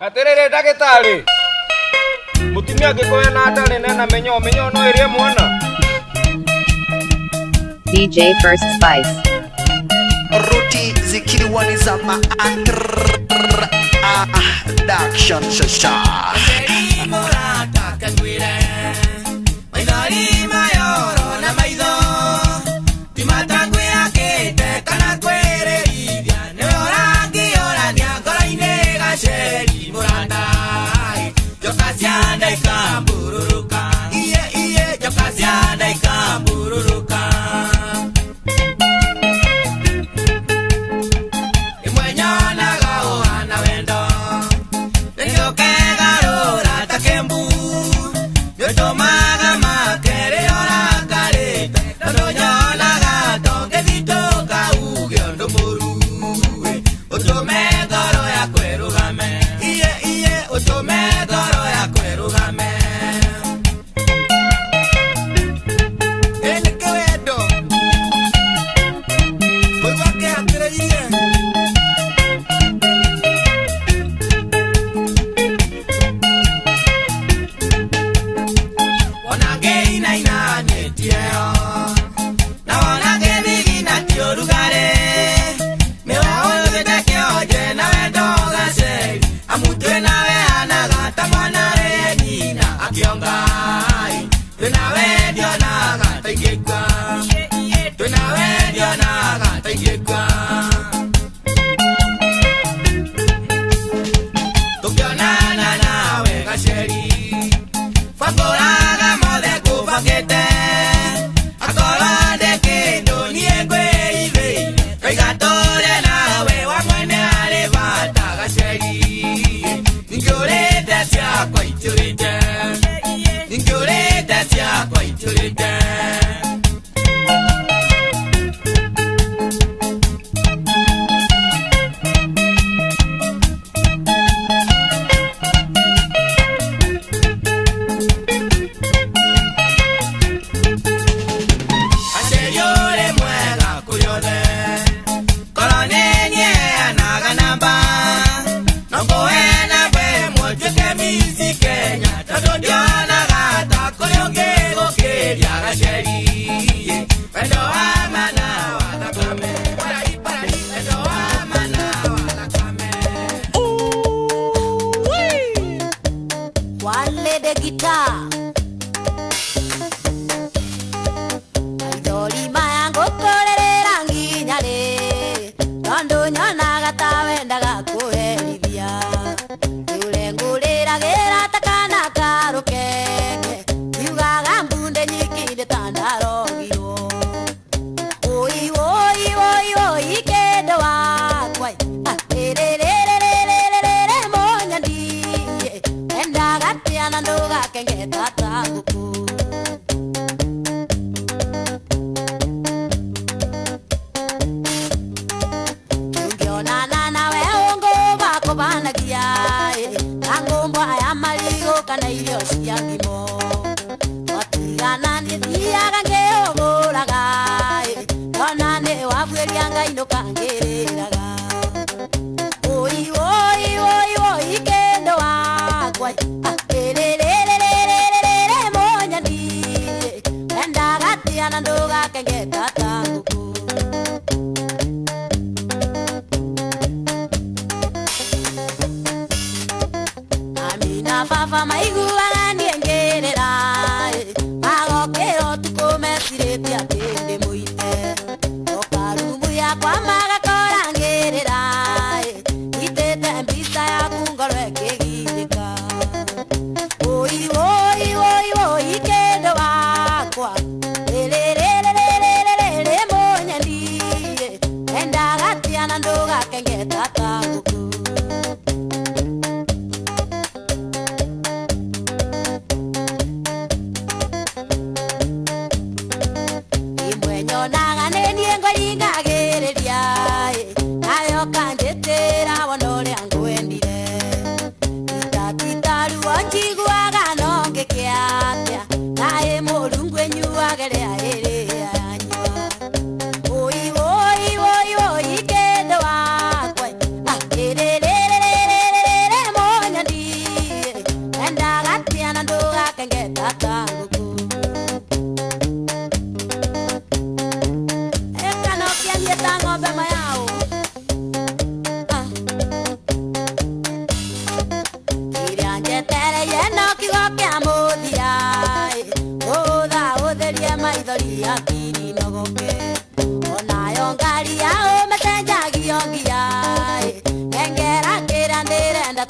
Atĩrĩrĩ ndagĩtarĩ, mũtumia angĩkorwo ena nda nene na mĩnyoo, mĩnyoo no ĩrĩe mwana? DJ First Spice. Ruti zikiwa ni za action shasha.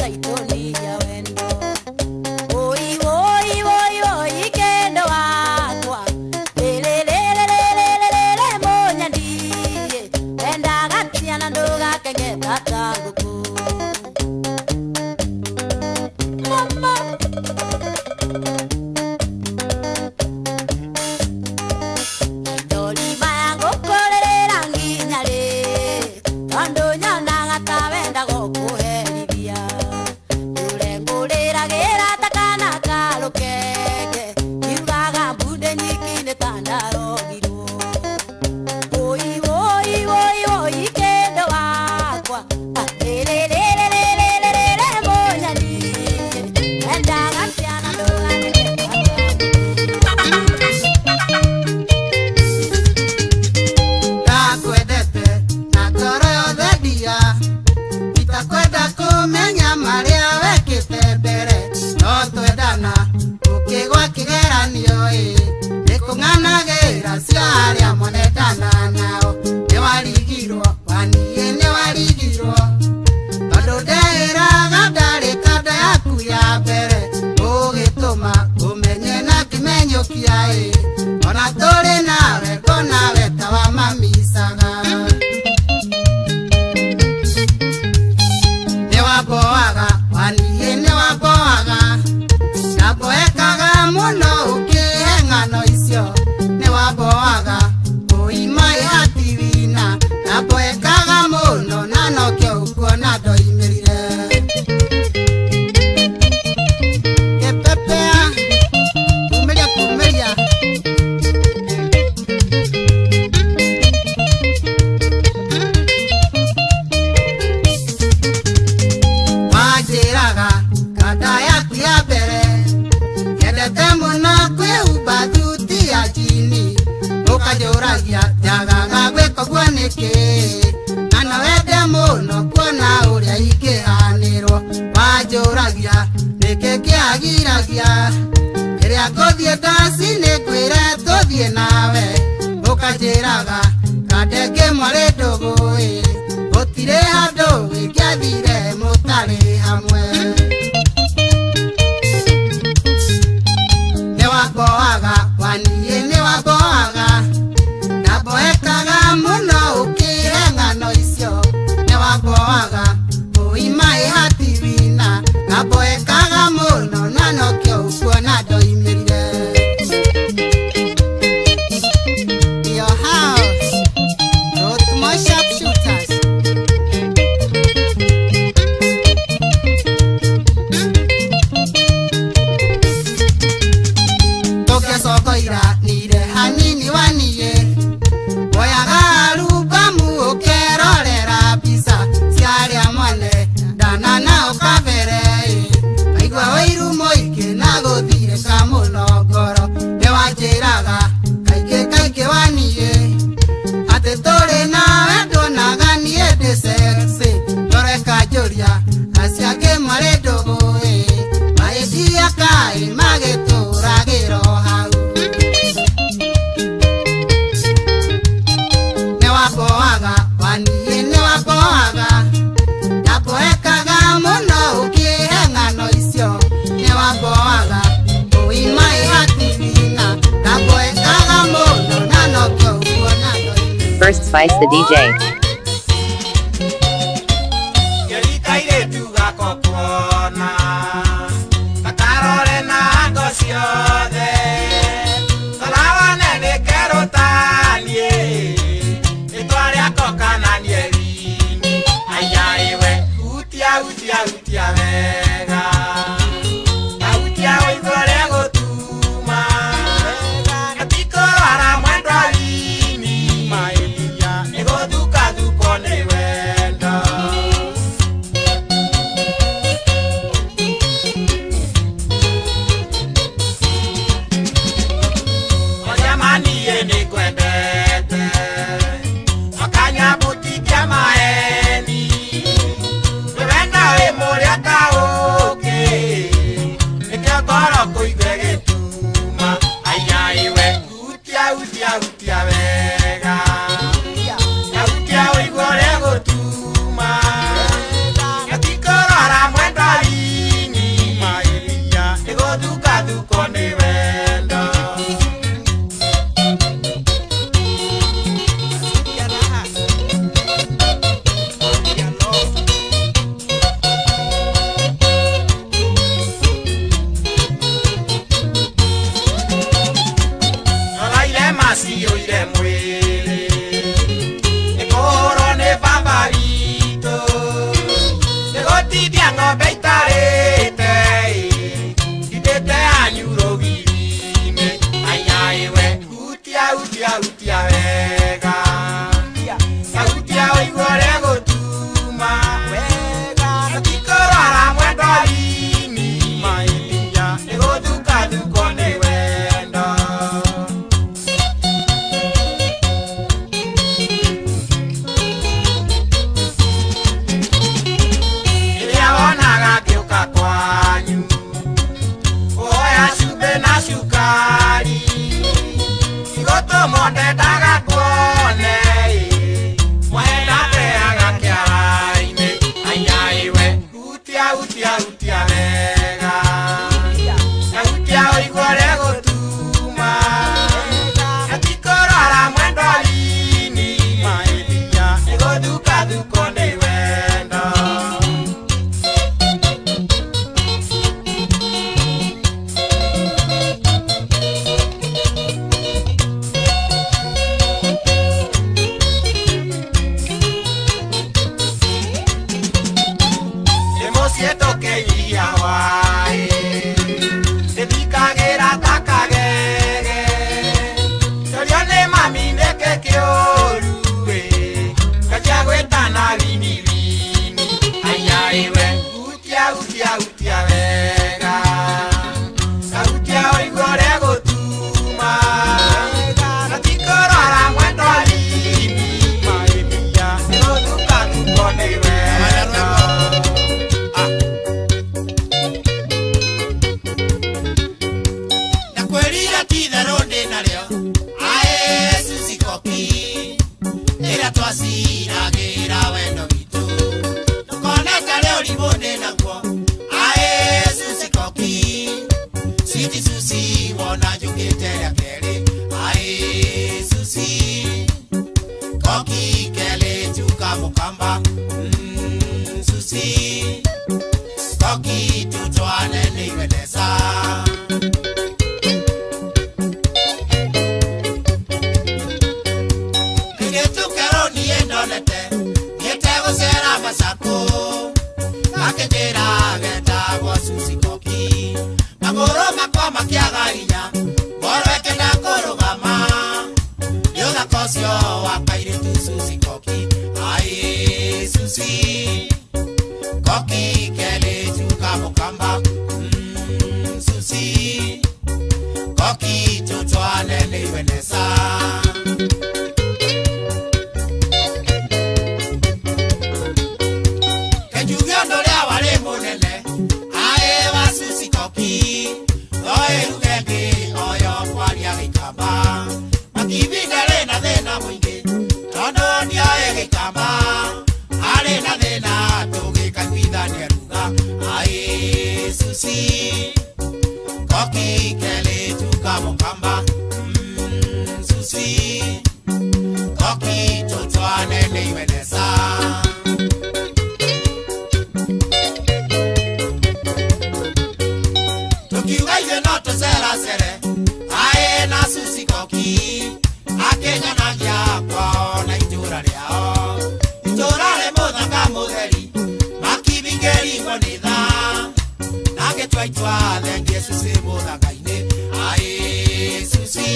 taitoni ya wendo. Oi oi oi oi kendo wakwa lele lele lele lele monyandie endaga tiana nduga kengeta tanguku mama. First Spice the DJ. Akanya Ũkĩnyihia hwaĩ Ndĩthikagĩra ta kagege Torio nĩ mami nĩkĩ kĩũru ĩ Ngachia gwĩtana wini wini Aya ĩwe hutia hutia hutia wega Kahutia ũigue ũrĩa gũtuma Na ti kũrora mwendwa rini Maĩmia nĩgũthuka thuko nĩ wendo. Ndakwĩrire ti itherũ ndĩ narĩo aĩ Susi Koki ĩrĩa twaciragĩra wendo witũ ndũkone tarĩ ũrimũ ndĩ naguo aĩ Susi Koki Sweet Susi wona njũkĩte rĩa kerĩ aĩ Susi Koki kelĩ njuka mũkamba Susi Koki tutwane nĩ iwenesa. Kairĩtu kerũ niĩ ndonete thiĩte gũcera Macaku gakĩnjĩra getagwo Susi Koki magũrũ makwa makĩaga hinya ngoro ĩkĩenda kũrũgama nĩ ũthaka ũcio wa kairĩtu Susi Koki aĩ Susi Koki kelĩ njuka mũkamba Susi Koki tutwane nĩ iwenesa. Kenjuge ũndũ ũrĩa warĩ mũnene aĩ wa Susi Koki no ĩruge ngĩ oyo kwaria gĩikamba makibi ndarĩ na thĩna mũingĩ tondũ ndioĩ gĩikamba arĩ na thĩna tũgĩkaiguithania ruga aĩ Susi Koki kelĩ njuka mũkamba Susi Koki tutwane nĩ iwenesa. Tukiuga ithuĩ no tũceracere aĩ na Susi Koki akĩnyonagia kwao na itũũra rĩao itũũra rĩ mũthanga mũtheri makibingĩrigwo nĩ thaa na ngĩtua itua thengie Susi mũthanga-inĩ aĩ Susi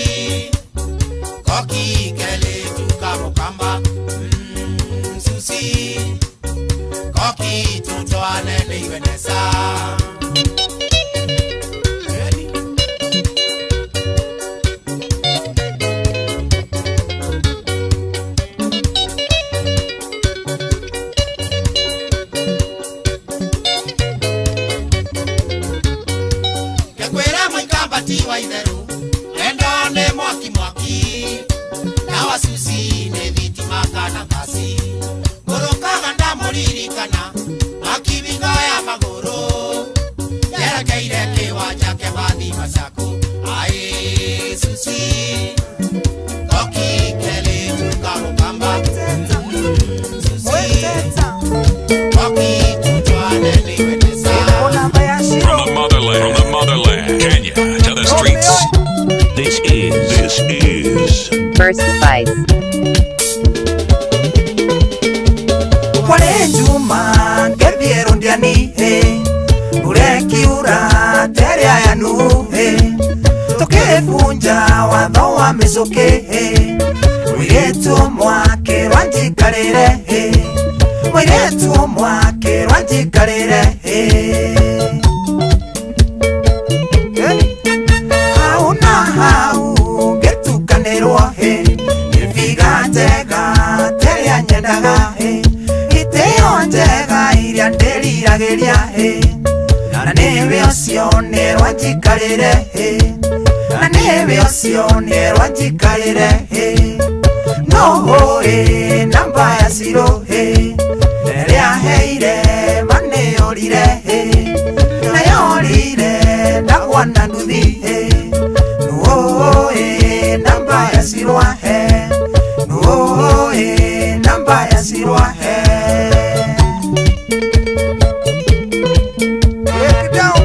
Koki kelĩ njuka mũkamba Susi Koki tutwane nĩ iwenesa. Ngekwĩra mũikamba ti wa itherũ wendo nĩ mwaki mwaki ndawa Susi nĩ thitima kana ngasi ngũrũkaga ndamũririkana makibingo ya magũrũ yerekeire kĩwanja kĩbathi Macaku aĩ Susi Koki kelĩ njuka mũkamba Susi Koki tutwane nĩ iwenesa. From the motherland, from the motherland, Kenya to the streets. This is First Spice. Kwale Juma ngethiero ndiani urekiura teria yanu tukibunja watho wa micuki mũirĩtu mwakĩrwa njikarĩre mũirĩtu mwakĩrwa njikarĩre hau na hau ngĩtukanĩrwo nĩbiga njega teria nyendaga itĩo njega iria ndĩriragĩria na nĩwe ũcio nĩrwa njikarĩre na nĩwe ũcio nĩrwa njikarĩre no ũĩ namba ya ciro ĩrĩa heire manĩyũrire nayũrire ndagwa na nduthi nũĩ namba ya cirwa he nũĩ namba ya cirwa he. Break it down.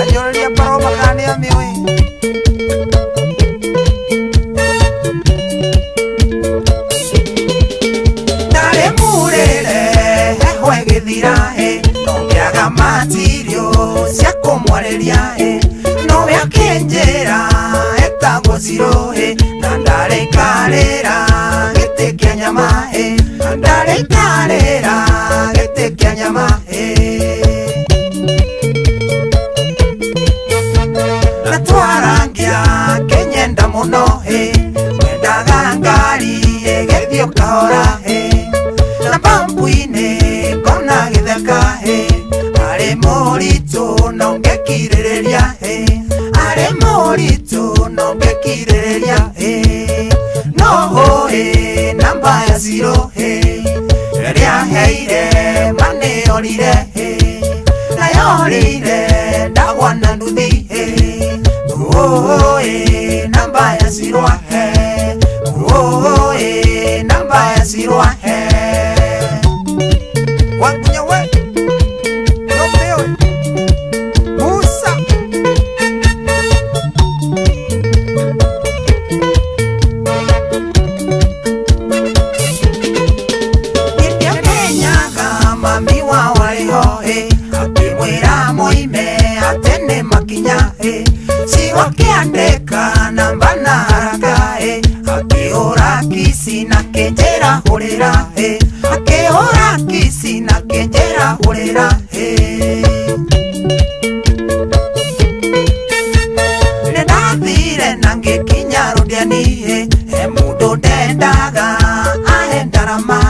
Anyoreria paroma kana nĩ amĩũĩ. Ndarĩ mũrĩre heho ĩgĩthira Nongĩaga matirio cia kũmwarĩria nowe akĩnjĩra etagwo Ziro na ndarĩikarĩra gĩtĩ kĩa nyama na ndarĩikarĩra gĩtĩ kĩa nyama na twarangia kĩnyenda mũno wendaga ngari ĩgĩthiĩ kahora na bambu-inĩ ngona gĩtheka arĩ mũritũ no ngĩkirĩrĩria arĩ mũritũ no ngĩkirĩrĩria no ũĩ namba ya Ziro rĩrĩa heire manĩorire na yorire ndagwa na nduthi ũĩ namba ya Ziro ũĩ namba ya Ziro Wangunya we Romeo Musa Nĩndĩamenyaga mami wao arĩ ho akĩmwĩra moime atĩ nĩ makinya Ziro akĩandĩka namba na haraka akĩhũra kici na kĩnjĩra hũrĩra akĩhũra kici na kĩnjĩra hũrĩra nĩndathire na ngĩkinya rũdiani he mũndũ ndendaga ahe ndarama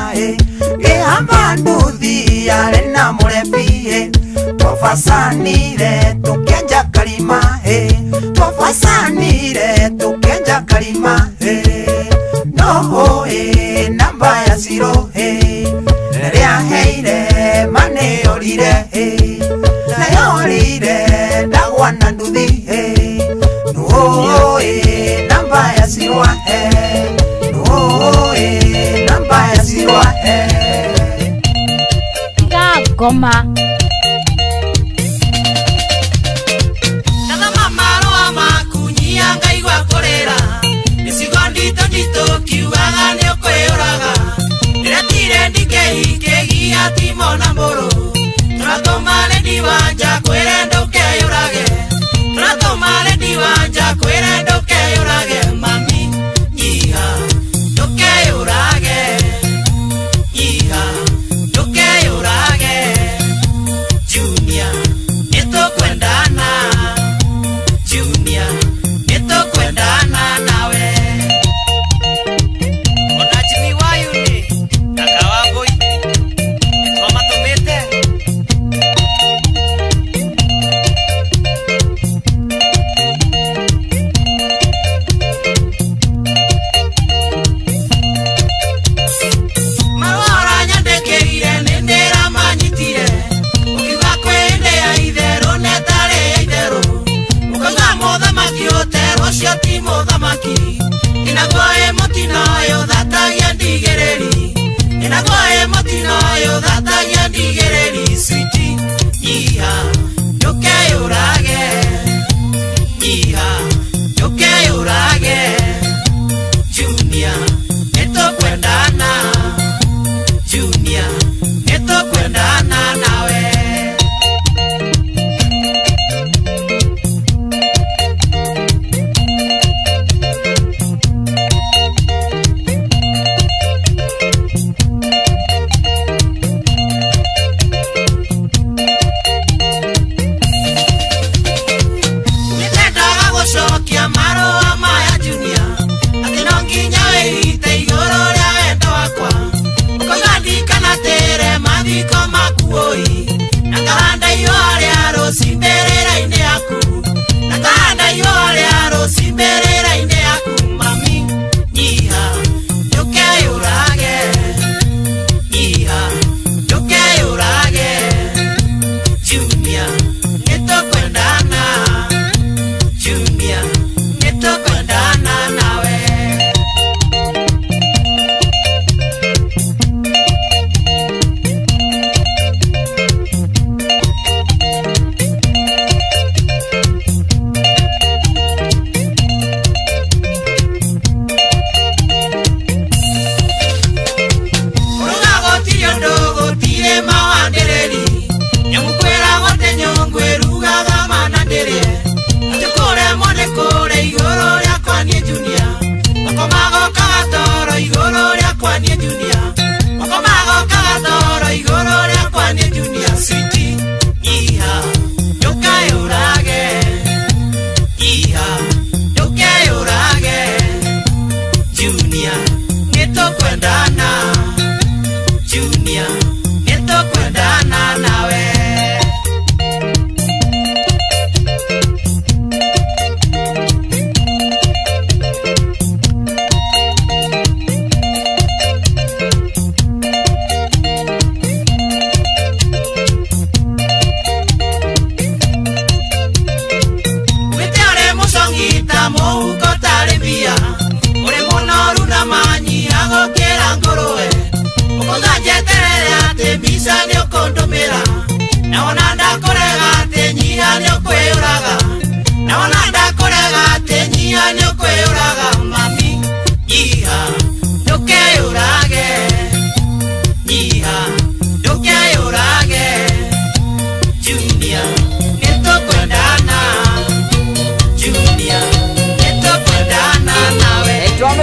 ngĩhamba nduthi yarĩ na mũrebi twabacanire tũkĩenja karima twabacanire tũkĩenja karima no ũĩ namba ya Ziro rĩrĩa heire manĩorire na yorire ndagwa na nduthi nũĩ namba ya Ziro nũĩ namba ya Ziro Ngoma Ndathoma marũa maku nyia ngaigua kũrĩra mĩcigo nditũ nditũ kiugaga nĩ ũkwĩyũraga ndĩretire ndikei kĩgia timo na mũrũ tũratũma rendi wanja kwĩre ndũkeyũrage tũratũma rendi wanja kwĩre ndũkeyũrage mami nyiha ndũkeyũrage nyiha ndũkeyũrage Junior nĩtũkwendana Junior nĩtũkwendana nawe ona Jimmy Wayuni na Kawambui nĩtwamatũmĩte.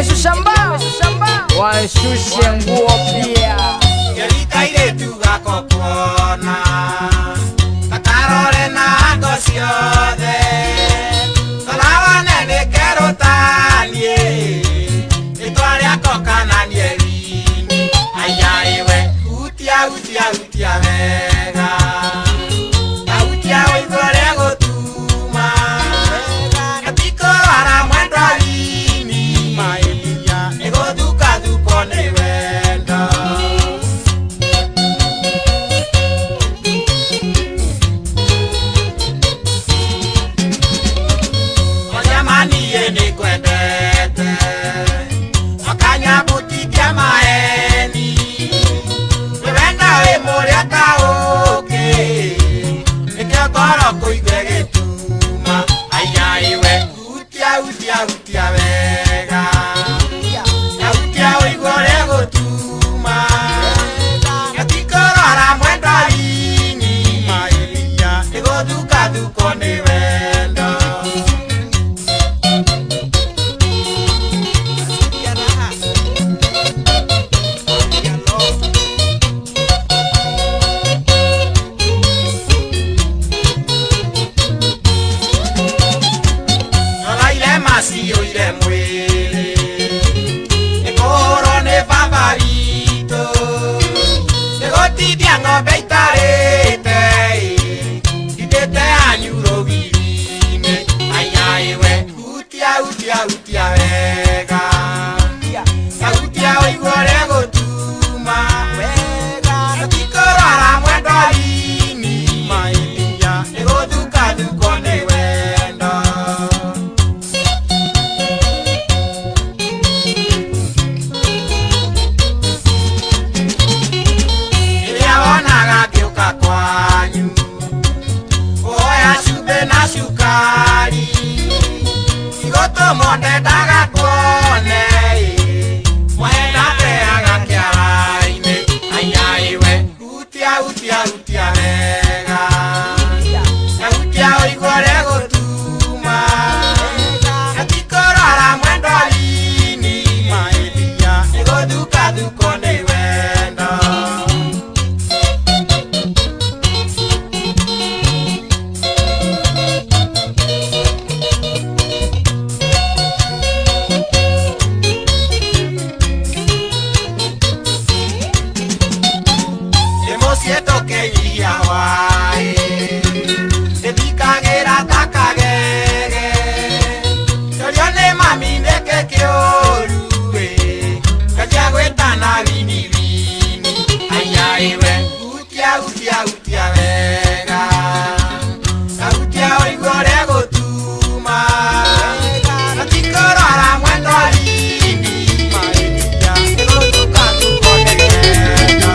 Wameshusha mbao, washushe nguo pia. Ngerikairĩtu gako kuona gakarore na ngo ciothe tarawane nĩ kerũ taniĩ rĩtwa rĩako kana nĩ Erini aiaiwe hutia hutia hutia wega hutia ũigua ũrĩa gũtuma gatikũrwara mwendwa wini nĩgũthukathukwo nĩ wendo. Jamani nĩngwendete wakanyambutithia maeni wĩwenda wĩ mũrĩa ta ũkĩ nĩkĩo ngoro kũigue gĩtuma aiaiwe hutia hutia hutia wega hutia ũigue ũrĩa gũtuma gatikũrwara mwendwa wini nĩgũthukathukwo nĩ wendo. Noraire maciũire mwĩrĩ nĩkũhũrwo nĩ baba witũ nĩgũtindia ng'ombe itarĩte ndindĩte yanyu rũgiri-inĩ aiaiwe hutia hutia hutia wega hutia ũigue ũrĩa gũtuma gatikũrwara mwendwa wini nĩgũthukathukwo nĩ wendo. Rĩrĩa wonaga ngĩũka kwanyu kũhoya cumbĩ na cukari igũtũmwo ndendaga kuone mwendateaga kĩara-inĩ aiaiwe hutia hutia hutia wega hutia ũigue ũrĩa gũtuma gatikũrwara mwendwa wini nĩgũthukathukwo nĩ wendo. Mũciĩ tũkĩnyihia hwaĩ ndĩthikagĩra ta kagege torio nĩ mami nĩkĩ kĩũru ĩ nganjia gwĩtana wini wini aiaiwe hutia hutia hutia wega hutia ũigue ũrĩa gũtuma gatikũrwara mwendwa wini nĩgũthukathukwo nĩ wendo.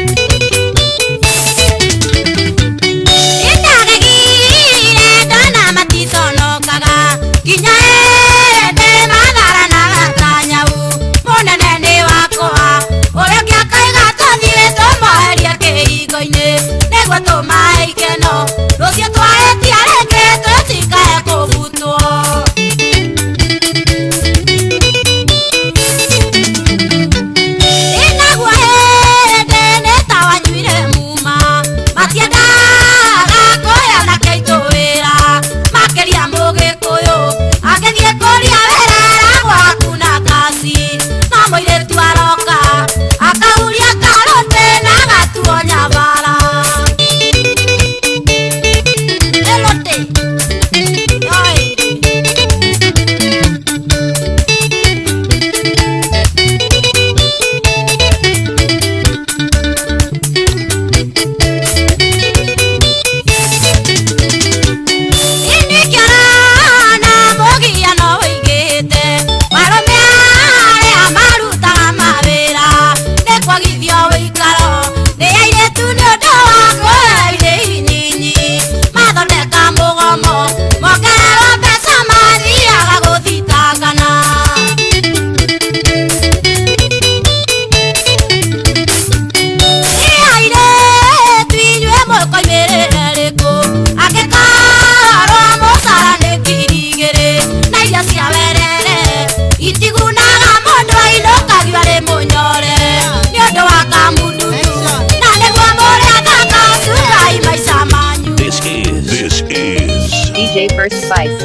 Thank you. Spice.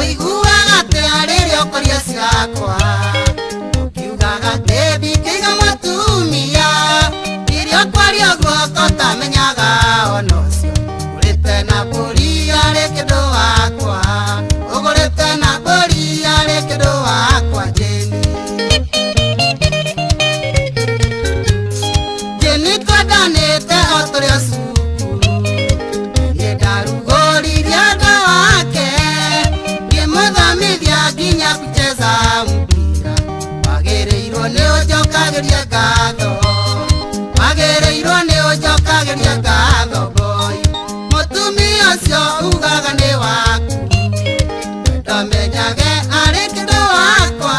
Ũiguaga atĩa rĩrĩa ũkũria ciakwa ũkiugaga atĩ ndingĩiga mũtumia iria kwaria guoko tamenyaga ona ũcio ũgũrĩte na mbũri arĩ kĩndũ wakwa ũgũrĩte na mbũri arĩ kĩndũ wakwa Jane. Jane twendanĩte o tũrĩ o cukuru niĩ ndarugũririe ũndũ wake ngĩmũthomithia nginya kucheza mpira wagĩrĩirwo nĩ ũnjokagĩria ngatho wagĩrĩirwo nĩ ũnjokagĩria ngatho boy mũtumia ũcio ugaga nĩ waku ndomenyage arĩ kĩndũ wakwa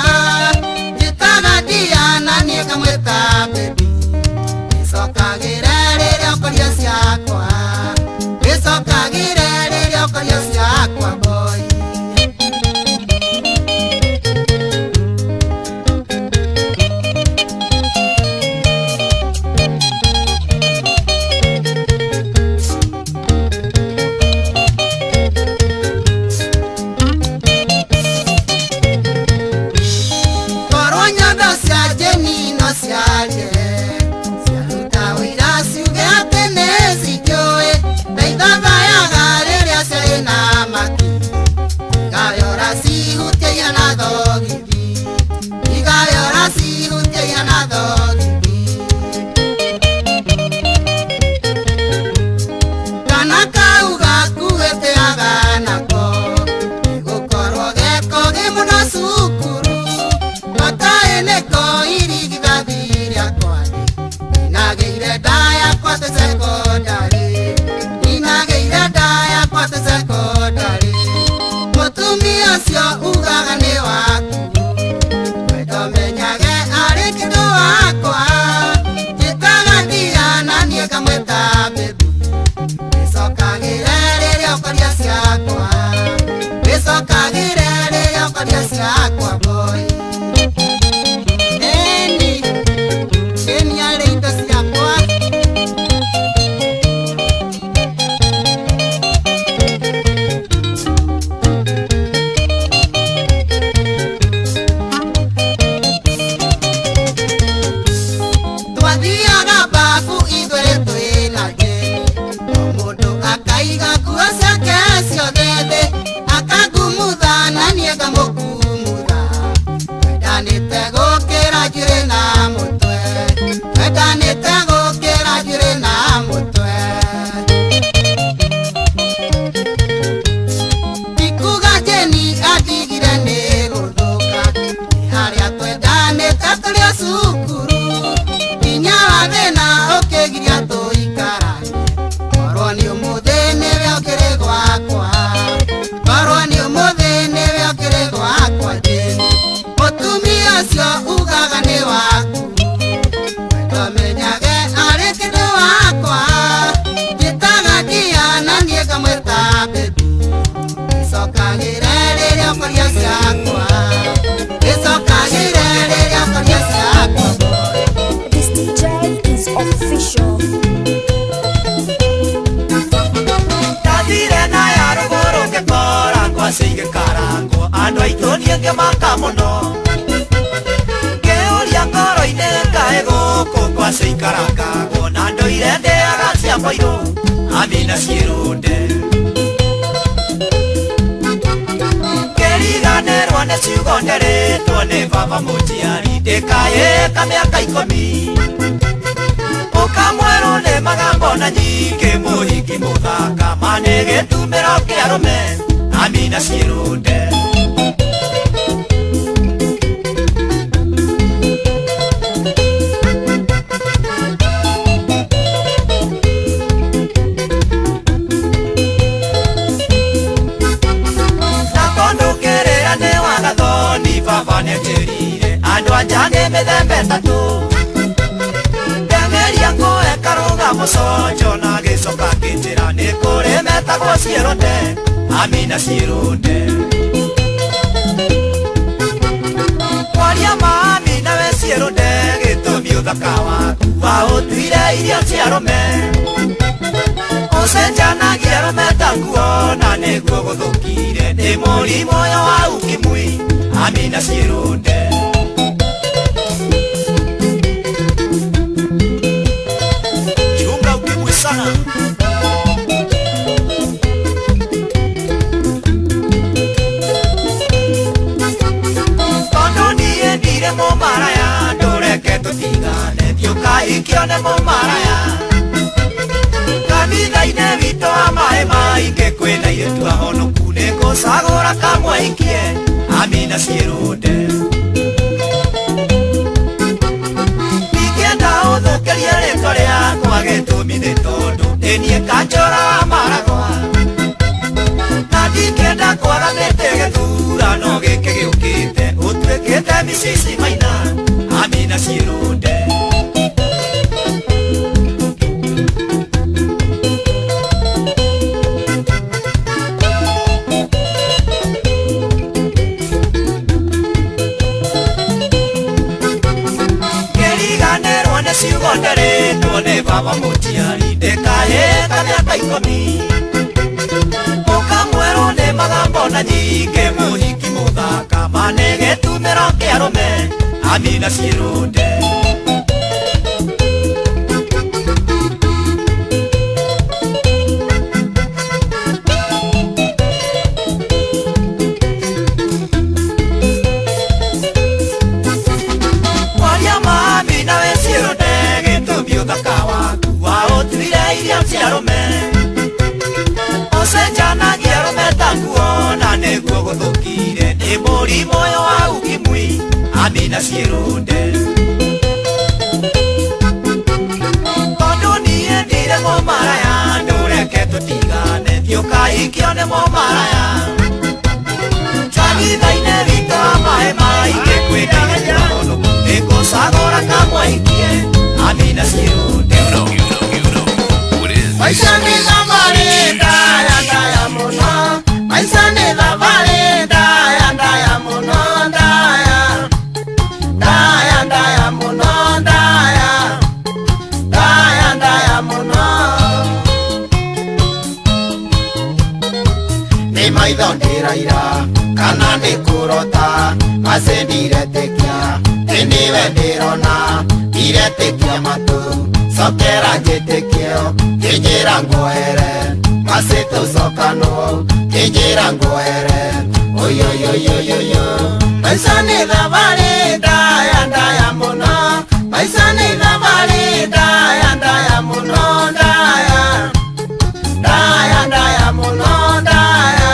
njĩtaga Diana niĩ ngamwĩta baby gĩcokagĩre rĩrĩa ũkoria ciakwa gĩcokagĩre rĩrĩa ũkoria ciakwa boy. Korwo nyondo cia Jane no ciarie ciaruta ũira ciuge atĩ nĩ cinjũĩ ndaithathayaga rĩrĩa ciarĩ na maki igayora cihutia na thogithi igayora cihutia na thogithi kana kau gakuĩte aganako nĩgũkorwo geko gĩ mũno cukuru gataĩ nĩko irigithathi rĩakwa inagĩire ndaya kwate cekondarĩ inagĩire ndaya kwate cekondarĩ mũtumia ũcio ugaga nĩ waku wendomenyage arĩ kĩndũ wakwa njĩtaga Diana niĩ ngamwĩta baby gĩcokagĩre rĩrĩa ũkoria ciakwa gĩcokagĩre rĩrĩa ũkoria ciakwa boy. Eni, eni arĩ indo ciakwa. Twathiaga babu ithuerĩ twĩna Jane o mũndũ akaiga nguo ciake ciothe thĩ akangumutha na niĩ ngamũkumutha twendanĩte gũkĩra njuĩrĩ na mũtwe twendanĩte gũkĩra njuĩrĩ na mũtwe tikuga Jane andigire nĩ gũthũka nĩ harĩa twendanĩte tũrĩ o cukuru nginya wa thĩna ũkĩgiria tũikaranie korwo nĩ ũmũthĩ nĩwe ũkĩrĩ gwakwa korwo nĩ ũmũthĩ nĩwe ũkĩrĩ gwakwa Jane mũtumia ũcio ugaga nĩ waku wendomenyage arĩ kĩndũ wakwa njĩtaga Diana niĩ ngamwĩta baby gĩcokagĩre rĩrĩa ũkoria ciakwa gĩcokagĩre rĩrĩa ũkoria ciakwa. This DJ is official. Ndathire na ya rũgũrũ ngĩkora ngwacĩ igĩkarangwo andũ aitũ niĩ ngĩmaka mũno ngĩũria ngoro-inĩ kaĩ gũkũ ngwacĩ ikarangagwo na ndũire ndĩaga cia mboirũ amina ciĩrũnde ngĩriganĩrwo nĩ ciugo nderĩtwo nĩ baba mũnjiari ndĩkayĩka mĩaka ikũmi ũkamwerwo nĩ magambo na nyingĩ mũhiki mũthaka manĩ gĩtumĩro kĩa arũme amina ciĩrũnde. Na tondũ kĩrĩra nĩ wagathoni baba nĩanjĩrire andũ anja nĩ mĩthemba ĩtatũ ndengeria ngũe karũga mũconjo na gĩcoka kĩnjĩra nĩ kũrĩ metagwo ciĩrũnde amina ciĩrũnde kwaria ma amina we ciĩrũnde gĩtũmi ũthaka waku waũtuire irio cia arũme ũcenjanagia arũme ta nguo na nĩguo gũthũkire nĩ mũrimũ ũyũ wa ukimwi amina ciĩrũnde. Chunga ukimwi sana. Tondũ niĩ ndire mũmaraya ndũreke tũtigane thiĩ ũkahikio nĩ mũmaraya. Kanitha-inĩ witũ wa maĩ maingĩ kwĩna airĩtu ahonoku nĩngũcagũra kamwaikie amina ciĩrũnde. Ndingĩenda ũthũkĩrie rĩtwa rĩakwa gĩtũmi nĩ tondũ nĩ niĩ kanjũra wa maragwa na ndingĩenda kwaga mĩtĩ gĩthurano gĩkĩ gĩũkĩte ũtuĩkĩte micici maina amina ciĩrũnde. Kĩriganĩrwo nĩ ciugo nderĩtwo nĩ baba mũciari ndĩkahĩta mĩaka ikũmi mũkamwerwo nĩ magambo na nyingĩ mũhiki mũthaka ma nĩ gĩtumĩro kĩa arũme amina ciĩrũnde. Mwaria mami nawe ciĩrũnde gĩtũmi ũthaka waku waũtuire irio cia arũme ũcenjanagia arũme ta nguo na nĩguo gũthũkire nĩ mũrimũ ũyũ wa ukimwi amina ciĩrũnde. Tondũ niĩ ndire mũmaraya ndũreke tũtigane thiĩ ũkahikio nĩ mũmaraya. Kanitha-inĩ witũ wa maĩ maingĩ kwĩna airĩtu ahonoku nĩngũcagũra kamwaikie amina ciĩrũnde. Maisha ni thabarĩ ndaya ndaya mũno, maica nĩ thabarĩ ndaya ndaya mũno, ndaya ndaya ndaya mũno, ndaya ndaya ndaya mũno. Nĩ maitho ndĩraira kana nĩ kũrota mace ndiretĩkia ĩ nĩwe ndĩrona ndiretĩkia matũ cokera njĩtĩkio kĩnjĩra nguohere mace tũcokanwo kĩnjĩra nguohere oyoyoyoyoyo. Maica nĩ thabarĩ ndaya ndaya mũno, maica nĩ thabarĩ ndaya ndaya mũno, ndaya ndaya ndaya mũno, ndaya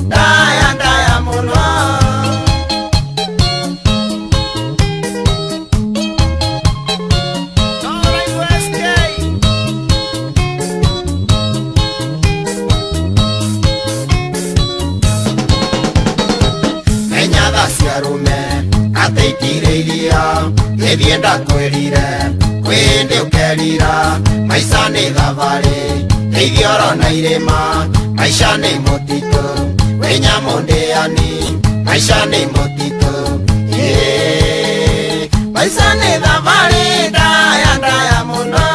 ndaya ndaya mũno. Menya tha cia arũme atĩ itirĩ iria gĩthiĩ ndakwĩrire kwĩndĩ ũkerira maica nĩ thabarĩ ĩithioro na irĩma maica nĩ mũtitũ wĩ nyamũ ndĩani maica nĩ mũtitũ yeah. Maica nĩ thabarĩ ndaya ndaya mũno,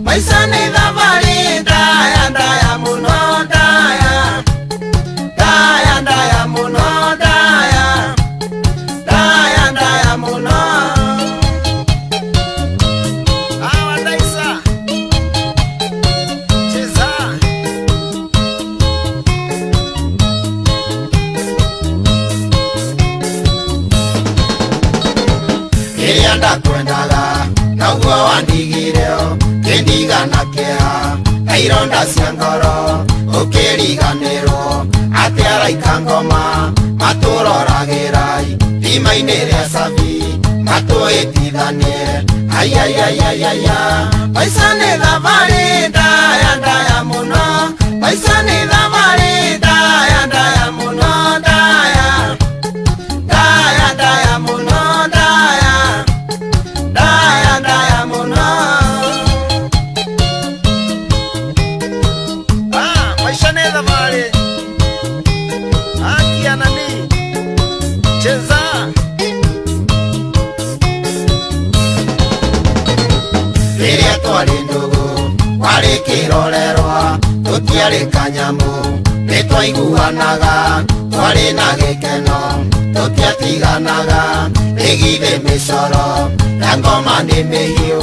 maica nĩ thabarĩ ndaya ndaya mũno, ndaya ndaya ndaya mũno, ndaya ndaya ndaya mũno. Hawa Daisa. Cheza. Kĩrĩa ndakwendaga noguo wandigire kĩndiga na kĩeha na ironda cia ngoro ũkĩriganĩrwo atĩ araika ngoma matũroragĩrai thima-inĩ rĩa cabi matũĩtithanie aiaiaiaiaia. Maica nĩ thabarĩ ndaya ndaya mũno, maica nĩ thabarĩ ndaya ndaya mũno, ndaya ndaya ndaya mũno, ndaya ndaya ndaya mũno. Ah, maisha nĩ thabarĩ. Akia nani. Cheza. Rĩrĩa twa Twarĩ ndũgũ kwarĩ kĩrorerwa tũtiarĩ kanyamũ nĩtwaiguanaga twarĩ na gĩkeno tũtiatiganaga ĩgithĩ mĩcoro ya ngoma nĩ mĩhiũ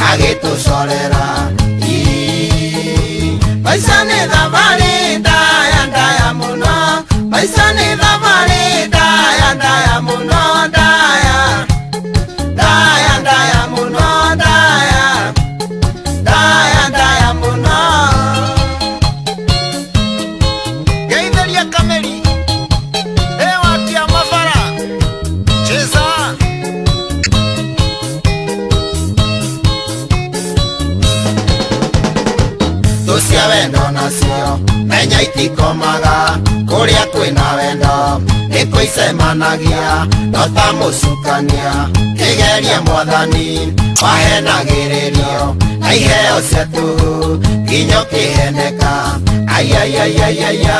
agĩtũcorera. Maica nĩ thabarĩ ndaya ndaya mũno, maica nĩ thabarĩ ndaya ndaya mũno, ndaya ndaya ndaya mũno, ndaya ndaya ndaya mũno. Geithĩria kameri ewatia mabara cheza. Thũ cia wendo nacio menya itikomaga kũrĩa kwĩna wendo nĩkũicemanagia no ta mũcukania kĩgeria mwathani wahenagĩrĩrio na iheo cia tũhũ nginya ũkĩheneka. Aiaiaiaiaia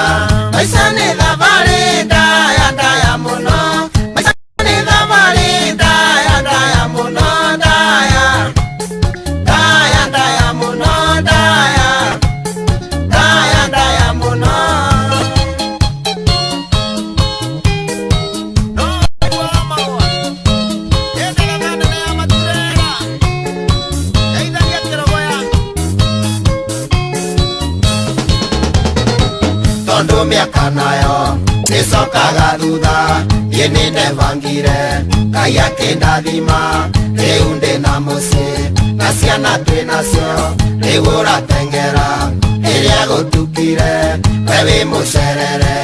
maica nĩ thabarĩ ndaya ndaya mũno, maica nĩ thabarĩ ndaya ndaya mũno, ndaya ndaya ndaya mũno, ndaya ndaya ndaya mũno. Tondũ mĩaka nayo nĩcokaga thutha niĩ nĩndebangire Ngai akĩndathima rĩu ndĩna mũciĩ na ciana twĩ nacio rĩu ũrateng'era rĩrĩa gũtukire we wĩ mũcerere.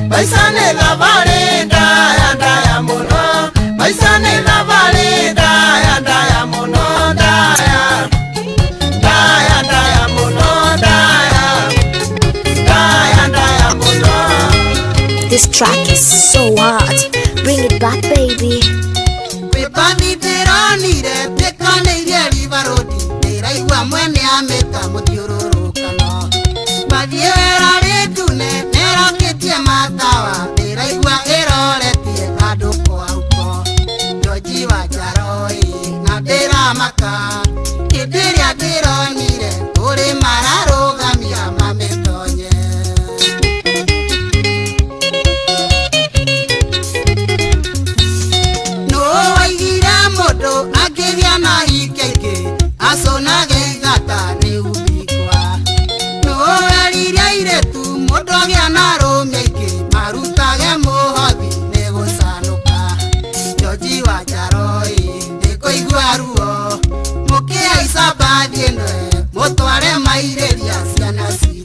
Maica nĩ thabarĩ ndaya ndaya mũno, maica nĩ thabarĩ ndaya ndaya mũno, ndaya ndaya ndaya mũno, ndaya ndaya ndaya mũno. This track is so hard. Bring it back, baby. Pĩpani ndĩronire pĩkanĩirie River Road ndĩraigua mwene amĩta mũthiũrũrũkano mathiĩ wera rĩtune nĩrokĩtie matawa ndĩraigua ĩroretie handũ kwa huko Njoji wa Njaroi na ndĩramaka hĩndĩ ĩrĩa ndĩronire kũrĩ mararũgamia mamĩtonye. Nũ waigire mũndũ akĩgĩa na ikĩingĩ acũnage igata nĩ ubikwa. Nũ werire airĩtu mũndũ agĩa na arũme aingĩ marutage mũhothi nĩ gũcanũka. Njoji wa Njaroi ndĩkũigua ruo mũkĩhaica mbathi ĩno mũtware mairĩria ciana citũ.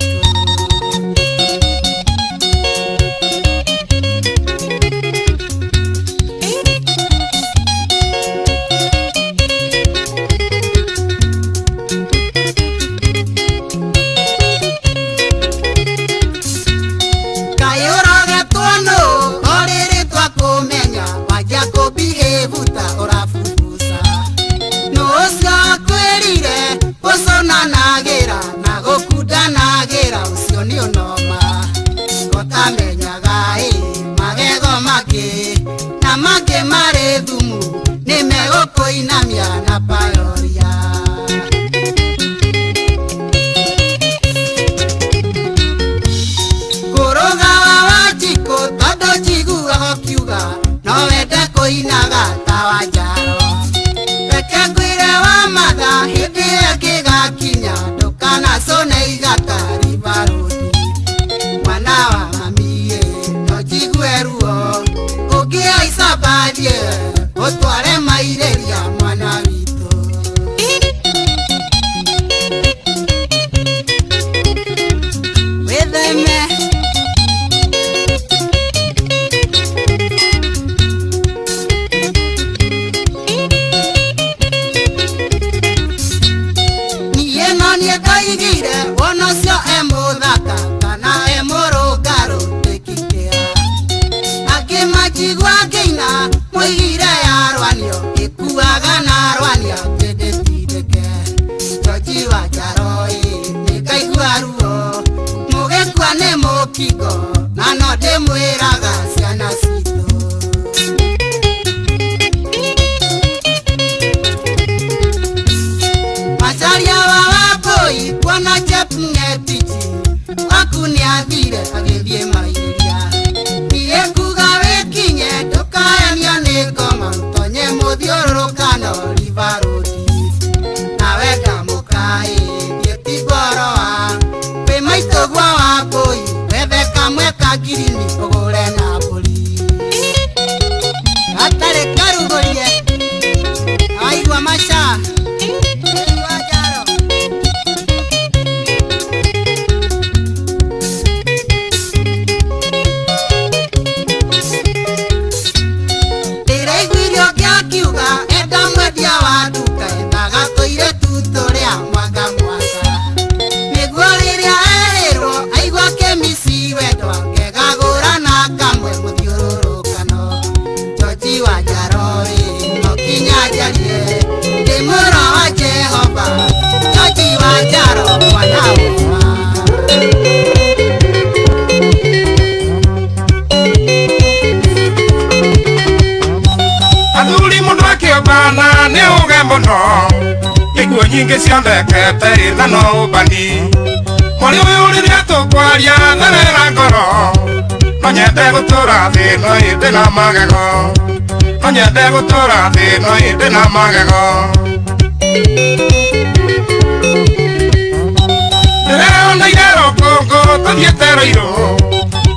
Kaĩ ũrogetwo nũ o rĩrĩ twakũmenya wanjia kũbihĩvu ta ũrabubuca. Nũ ũcio akwĩrire gũcũnanagĩra na gũkundanagĩra ũcio nĩ ũnoma. Ũtamenyaga ĩ magego mangĩ na mangĩ marĩ thumu nĩmegũkũinamia na payoria. Kũrũgawa wa njikũ tondũ njiguaga ũkiuga no wende kũinaga ta wa Njaro. Reke ngwĩre wa matha hĩndĩ ĩyo ĩngĩgakinya ndũkanacũne igata River Road. Mwana wa mami ĩ no njigue ruo ũngĩhaica mbathi ĩyo ũtware mairĩria mwana witũ. Wĩtheme. Niĩ no niĩ ndoigire wona ũcio e mũthaka kana e mũrũngarũ ndĩkĩkĩa. Angĩ manjigua ngĩina mũigire yarwanio ĩkuaga na rwania ndĩndĩtindĩke. Njoji wa Njaroi nĩngaigua ruo mũgĩkua nĩ mũkingo na no ndĩmwĩraga ciana citũ. Bana nĩ ũge mũno ikuo nyingĩ cionekete na no ũbani Mwarĩ ũyũ rĩrĩa tũkwaria therera ngoro no nyende gũtũra thĩ no ĩndĩ na magego no nyende gũtũra thĩ no ĩndĩ na magego Ndĩreoneire rũkũngũ tũthiĩte Rũirũ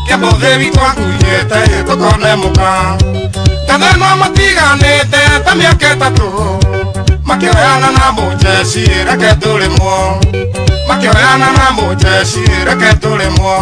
kĩamũthĩ witũ akuĩte tũkone mũka Ngathenwa matiganĩte ta mĩaka ĩtatũ makĩoyana na mũjeci reke tũrĩmwo makĩoyana na mũjeci reke tũrĩmwo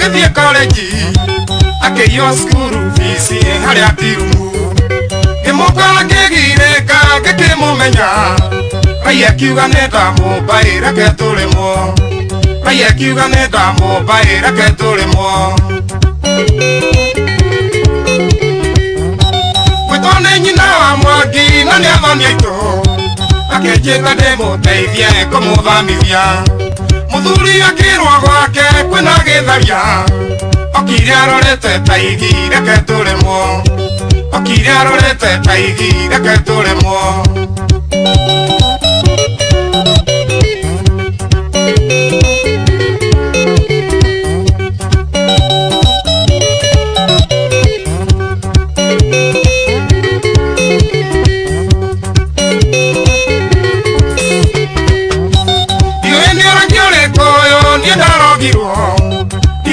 Agĩthiĩ korenji akĩiywo cukuru bici harĩa tirumu ngĩmũkora ngĩgirĩka ngĩkĩmũmenya Ngai akiuga nĩ ndamũmba ĩ reke tũrĩmwo Ngai akiuga nĩ ndamũmba ĩ reke tũrĩmwo Gwĩtwo nĩ nyina wa Mwangi na nĩ athoni aitũ akĩnjĩta ndĩmũteithie kũmũthamithia Mũthuri akĩrwo gwake kwĩna gĩtharia okire arorete ta igi reke tũrĩmwo okire arorete ta igi reke tũrĩmwo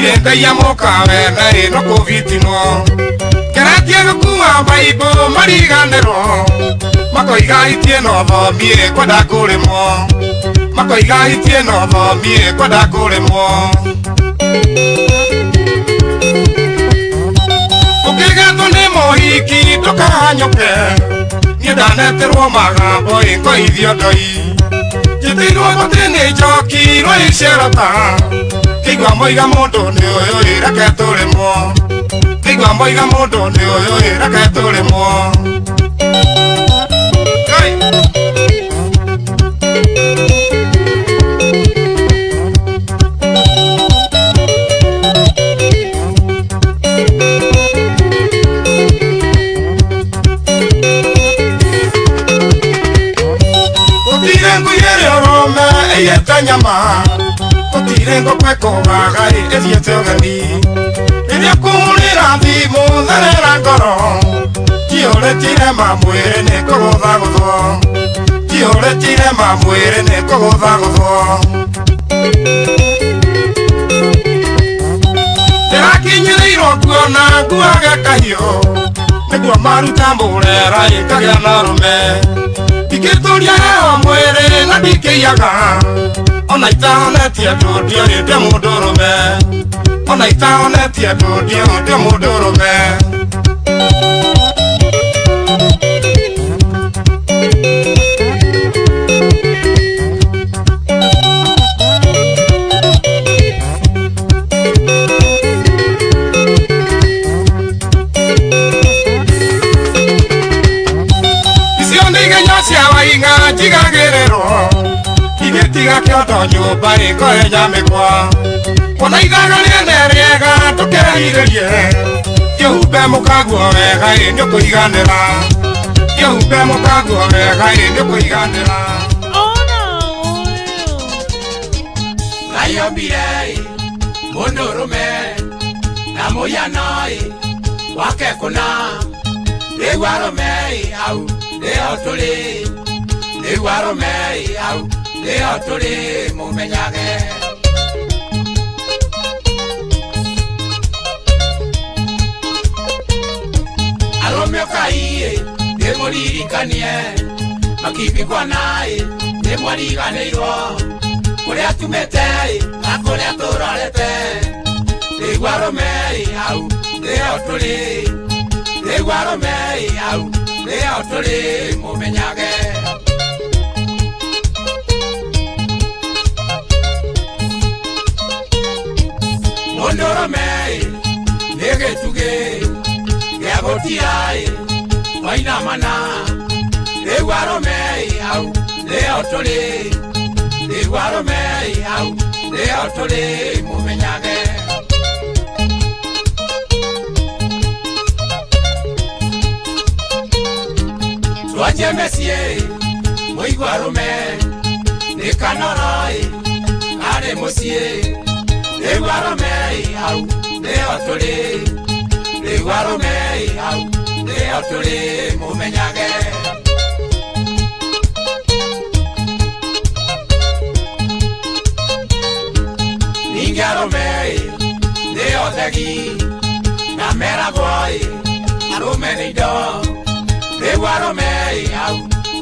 Ndirĩ ngai mũkawe na ĩno kũbitinwo ngeretie gũkua baibũ mariganĩrwo makoiga itie no thomie kwenda kũrĩmwo makoiga itie no thomie kwenda kũrĩmwo Ũkĩgetwo nĩ mũhiki ndũkahanyũke niĩ ndaneterwo magambo ĩ ngoithio ndoi njĩtĩirwo gũtĩ nĩ njoki rwa Kĩigua moiga mũndũ nĩ ũyũ ĩ reke tũrĩmwo Kĩigua moiga mũndũ nĩ ũyũ ĩ reke tũrĩmwo Gũtirĩ ngui ĩrĩ ũrũme ĩiyĩte nyama Gũtirĩ ngũkũ ĩkũgaga ĩthiĩte ũgeni Rĩrĩa kũhũrĩra thimũ therera ngoro Njihũrĩtire mamwĩrĩ nĩ kũgũthagũthwo Njihũrĩtire mamwĩrĩ nĩ kũgũthagũthwo Ndĩrakinyĩrĩirwo kuona nguage kahiũ nĩguo maruta mũrera ĩkagĩa na ũrũme Ndingĩtũria heho mwĩrĩ na ndingĩiyaga Ona itahonetie andũ ndiũĩ ndĩ mũndũrũme Ona itahonetie andũ ndiũĩ ndĩ mũndũrũme Icio nĩ igenyo cia Waing'a njigagĩrĩrwo Igĩtiga kĩondo nyũmba ĩkohenya mĩkwa Kuona ithaga rĩene rĩega ndũkehirĩrie Kĩhumbe mũkaguo wega ĩ nĩũkũiganĩra Kĩhumbe mũkaguo wega ĩ nĩũkũiganĩra Ngai ombire mũndũrũme na mũhiano wake kũna rĩu arũme hau nĩho tũrĩ rĩu arũme hau nĩho tũrĩ mũmenyage Arũme ũkai ndĩmũririkanie makibikwana nĩmwariganĩirwo kũrĩa tumĩte na kũrĩa tũrorete rĩu arũme hau nĩho tũrĩ rĩu arũme hau nĩho tũrĩ mũmenyage Mũndũrũme Gĩtugĩ gĩa gũtira wainamana rĩu arũme hau nĩho tũrĩ rĩu arũme hau nĩho tũrĩ mũmenyage. Twanjie mĩciĩ mũigua arũme nĩ kanoro karĩ mũciĩ rĩu arũme hau nĩho tũrĩ rĩu arũme hau nĩho tũrĩ mũmenyage. Ningĩ arũme nĩo thegi na meragwo arũme nĩ indo rĩu arũme hau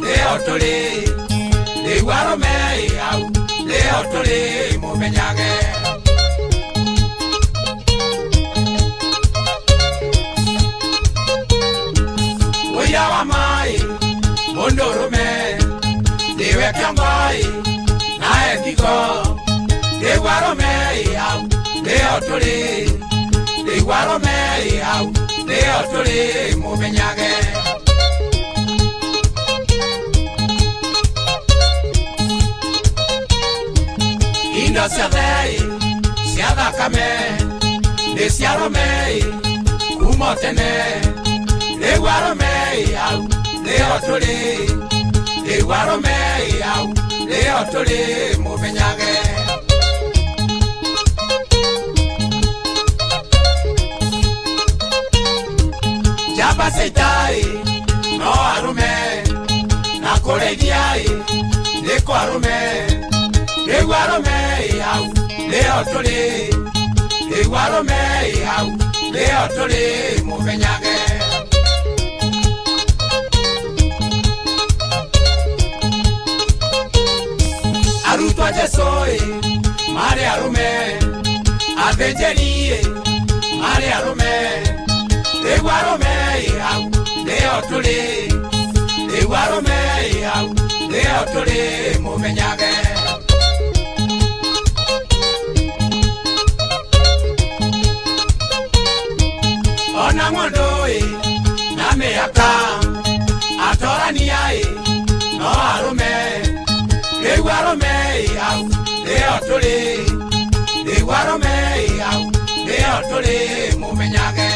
nĩho tũrĩ rĩu arũme hau nĩho tũrĩ mũmenyage. Ũira wa maĩ mũndũ ũrũme nĩwe kĩongo na ethigo rĩu arũme hau nĩho tũrĩ rĩu arũme hau nĩho tũrĩ mũmenyage. Indo ciothe cia thakame nĩ cia arũme kuma tene rĩu arũme hau nĩho tũrĩ rĩu arũme hau nĩho tũrĩ mũmenyage. Njamba cia ita no arũme na kũrĩithia nĩ kwa arũme rĩu arũme hau nĩho tũrĩ rĩu arũme hau nĩho tũrĩ mũmenyage. Arutwo a Jesũ marĩ arũme athĩnjĩri marĩ arũme rĩu arũme hau nĩho tũrĩ rĩu arũme hau nĩho tũrĩ mũmenyage. Ona ng'ondu na mĩhaka atorania no arũme rĩu arũme hau nĩho tũrĩ rĩu arũme hau nĩho tũrĩ mũmenyage.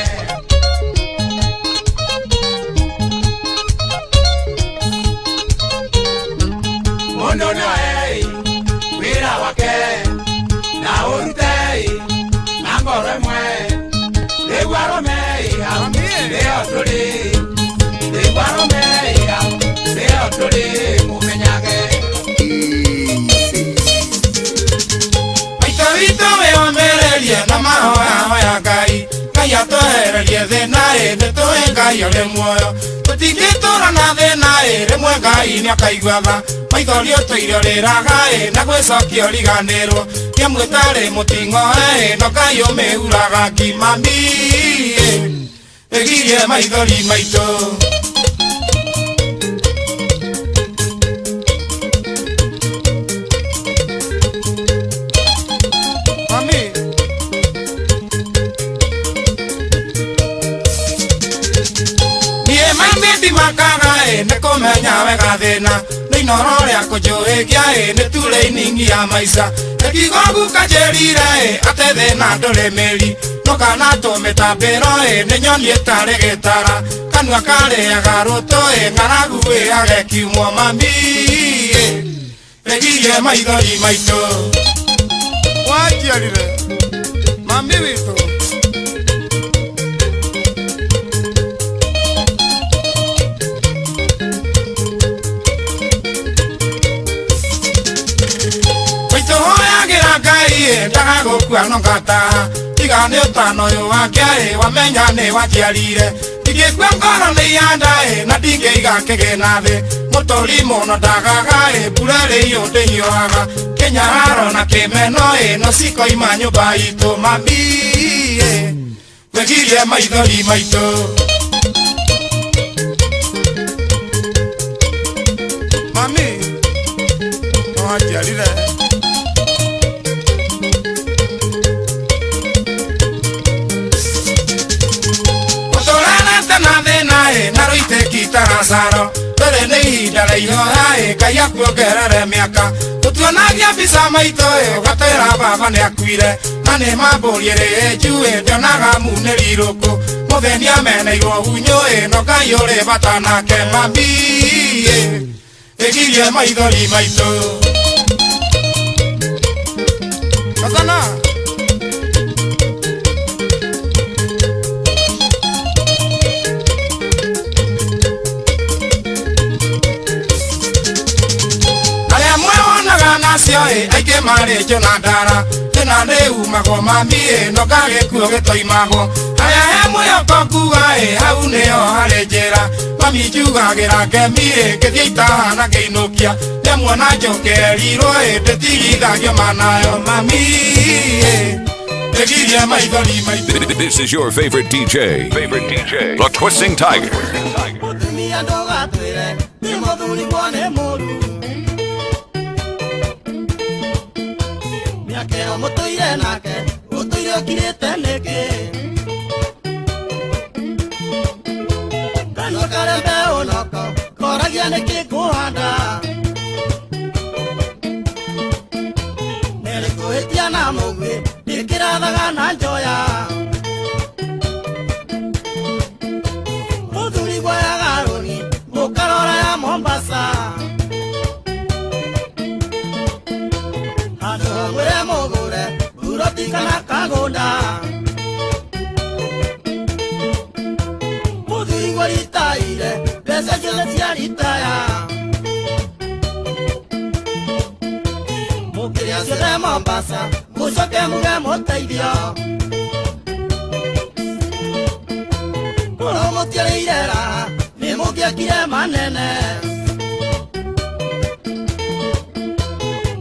Mũndũ nĩoe wĩra wake na ũrute na ngoro ĩmwe rĩu arũme hau nĩho tũrĩ rĩu arũme hau nĩho tũrĩ mũmenyage. Maitũ witũ wĩyũmĩrĩrie na mahoya hoya Ngai Ngai atwehererie thĩna nĩ tũĩ Ngai arĩ muoyo tũtingĩtũra na thĩna rĩmwe Ngai nĩakaigua tha maithori ũtũire ũrĩraga na gwĩcokia ũriganĩrwo kĩamwe tarĩ mũting'oe no Ngai ũmĩhuraga ngimami ĩgirie maithori maitũ. Mami niĩ mami ndimakaga nĩ kũmenya wega thĩna nĩ inoro rĩa kũnjũhĩgia nĩ turĩiningi ya maica nĩkiugo guka njĩrire atĩ thĩna ndũrĩ mĩri no kana tũmĩtambĩro nĩ nyoni ĩtarĩ gĩtara kanua karĩaga rũtũ ng'aragu ĩage kiumwo mami ĩgirie maithori maitũ. Wanjiarire mami witũ. Tũhoyagĩra Ngai ndagagũkua no ngataha tiga nĩ ũtano ũyũ wake wamenya nĩ wanjiarire ndingĩkua ngoro nĩ ihanda na ndingĩiga kĩgĩna thĩ mũtũri mũno ndagaga mbura ĩrĩ ndĩhiũhaga kĩnyararo na kĩmeno no cikoima nyũmba itũ mami wĩgirie maithori maitũ. Mami no wanjiarire. caro Rĩrĩ nĩ ihinda rĩa ihoya ĩ Ngai akuongerere mĩaka Tũtuonagia mbica maitũ ĩ ũgatwĩra baba nĩakuire Na nĩ mambũri ĩrĩ njuĩ ndionaga munĩri rũkũ Mũthĩni ameneirwo hunyũ ĩ no Ngai ũrĩ bata nake mami ĩ Ĩgirie maithori maitũ Kazana Arĩa mwewonaga nacio ĩ aingĩ marĩ njũ na ndara Thĩna nĩ umagwo mami ĩ no gagĩkuo gĩtoimagwo Harĩa he mwĩhoko nguga ĩ hau nĩho harĩ njĩra Mami njugagĩra ngemi ĩ ngĩthiĩ itahana ngĩinũkia Ndĩmuona njokerirwo ĩ ndĩtigithagio manayo mami ĩ Ĩgirie maithori maitũ This is your favorite DJ. Favorite DJ. The Twisting Tiger. Mũtumia ndũgatwĩre nĩ mũthuri mwone mũru Mĩaka ĩyo mũtũire nake ũtũire ũkirĩte nĩkĩ Kanua karembe ũnoko koragia nĩkĩ ngũhanda Nerĩ kũhĩtia na mũguĩ ndĩkĩrathaga na njoya Mũthuri guoyaga rũni mũkarora ya Mombasa Handũ hamwĩre mũgũre buroti kana kagũnda Mũthuri guoritaire mbeca ciothe cia ritaya Mũkĩrĩa ciothe Mombasa mũcoke muge mũteithio Korwo mũtiarĩire raha nĩ mũngĩakire manene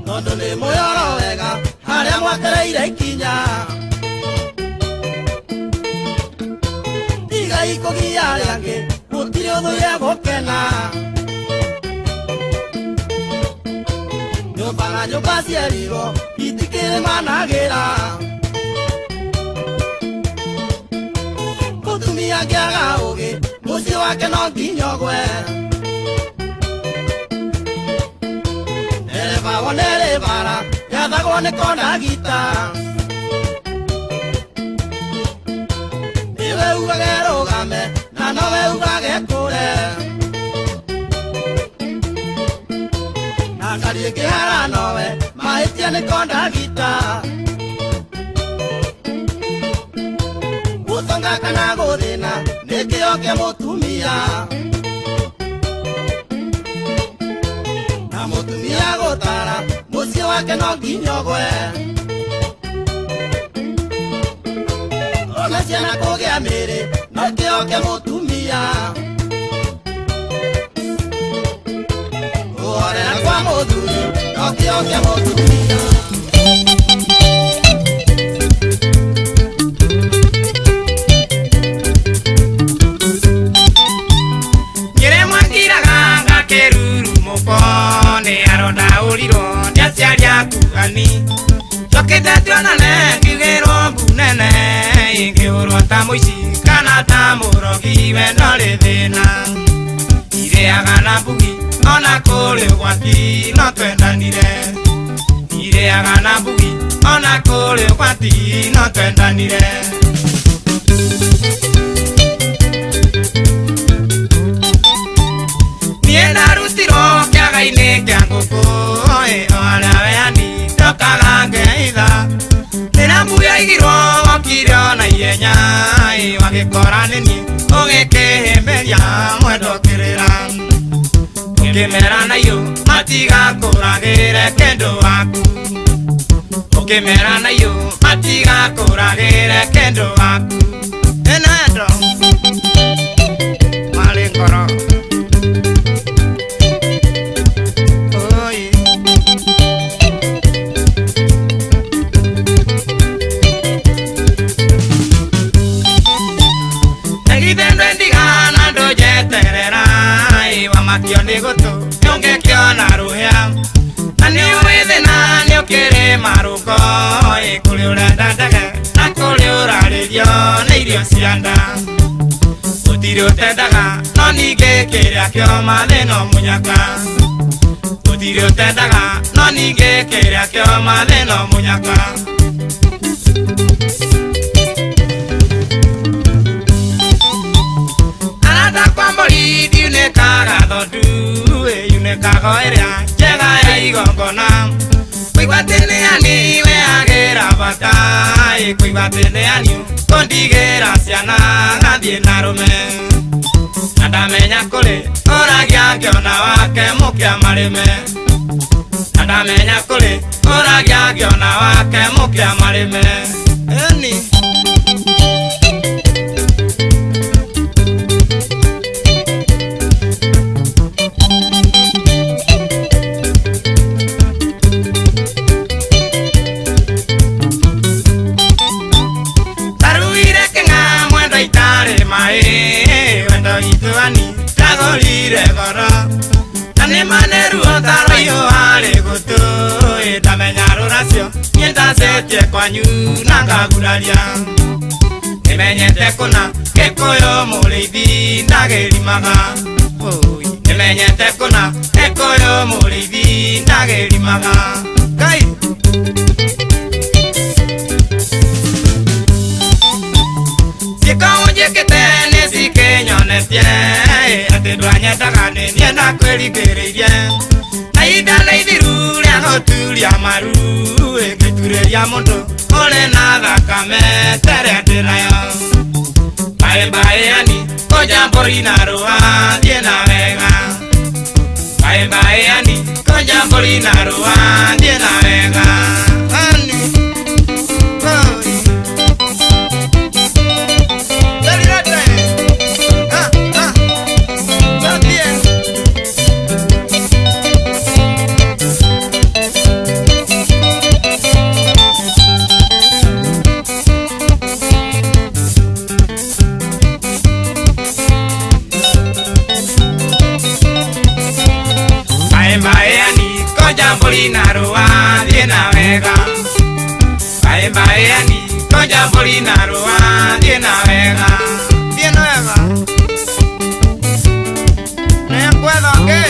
Tondũ nĩ mũyoro wega harĩa mwakereire ikinya Tigai kũgia arĩa angĩ gũtirĩ ũthũire gũkena Nyũmba na nyũmba cierirwo itikĩrĩmanagĩra Mũtumia angĩaga ũgĩ mũciĩ wake no nginya ũgwe Ndereba wone rĩbara yathagwo nĩ kondagita Nĩwe ugage rũgame na nowe ugage kũre Na ngari ĩngĩhara nowe mahĩtia nĩ kondagita Gũtonga kana gũthĩna nĩ kĩo kĩa mũtumia Na mũtumia gũtara mũciĩ wake no nginya ũgwe Ona ciana kũgĩa mĩĩrĩ no kĩo kĩa mũtumia Kũhorera kwa mũthuri no kĩo kĩa mũtumia Nyĩrĩ mwakiraga ngakĩrurumũko nĩ arondaũrirwo nĩ aciari aku ani Njokĩte tuonane ngiugĩrwo mbu nene ingĩhũrwo ta mũici kana ta mũrogi wendo rĩ thĩna Irĩaga na mbugi ona kũrĩ ũgwati no twendanire Irĩaga na mbugi ona kũrĩ ũgwati no twendanire Niĩ ndarutirwo kĩaga-inĩ kĩa ngũkũ ĩ o harĩa weani ndokaga ngeitha Rĩrĩa mbu yaigirwo wokire ona ihenya ĩ wagĩkora nĩ niĩ ũgĩkĩhĩmbĩria mwendo kĩrĩra Ũkĩmera na iyũ matigakũragĩre kĩndũ waku Ũkĩmera na iyũ matigakũragĩre kĩndũ waku Ĩno endo marĩ ngoro Oi. Egithendwe ndigana ndũnjeterera ĩ wamakio nĩ gũtũ nĩũngĩkĩona rũhĩa Na nĩũĩ thĩna nĩũkĩrĩ marũko ĩ kũrĩ ũrenda ndege na kũrĩ ũrarĩrio nĩ irio cia nda Gũtirĩ ũtendaga no No ningĩ kĩrĩa kĩoma thĩ no mũnyaka. Gũtirĩ ũtendaga no ningĩ kĩrĩa kĩoma thĩ no mũnyaka. Arata kwa mbũri ndiunĩkaga thondu yunĩkaga o ĩrĩa njega ya igongona. Kũigua atĩ nĩ ani we agĩra bata kũigua atĩ nĩ ani kũndigĩra ciana ngathiĩ na rũme. Na ndamenya kũrĩ ũragia ngĩona wake mũkĩa marĩme. Na ndamenya kũrĩ ũragia ngĩona wake mũkĩa marĩme. Eni Taruire kĩng'a mwendo itarĩ maĩ wendo witũ ani ndagũrire goro. Na nĩ ma nĩ ruo ta rũiyũ harĩ gũtũ ndamenya rũracio niĩ ndacetie kwanyu na ngaguraria. Nĩmenyete kũna Gĩkũyũ mũrĩithi ndagĩrimaga. Nĩmenyete kũna Gĩkũyũ mũrĩithi ndagĩrimaga. Ngai ciĩko ũnjĩkĩte nĩ cikĩnyonetie atĩ ndwanyendaga nĩ niĩ ndakwĩringĩrĩirie. Na ihinda nĩ ithiru rĩa gũturia maru ngĩturĩria mũndũ ũrĩ na thakame ta ĩrĩa ndĩ nayo. Mbaĩ mbaĩ yani kũnja mbũri na rũa thiĩ na wega. Mbaĩ mbaĩ yani kũnja mbũri na rũa thiĩ na wega. Ani oi Mbaĩ mbaĩ yani kũnja mbũri na rũa thiĩ na wega. Mbaĩ mbaĩ yani kũnja mbũri na rũa thiĩ na wega. Thiĩ na wega. Nĩngwetha ngĩ.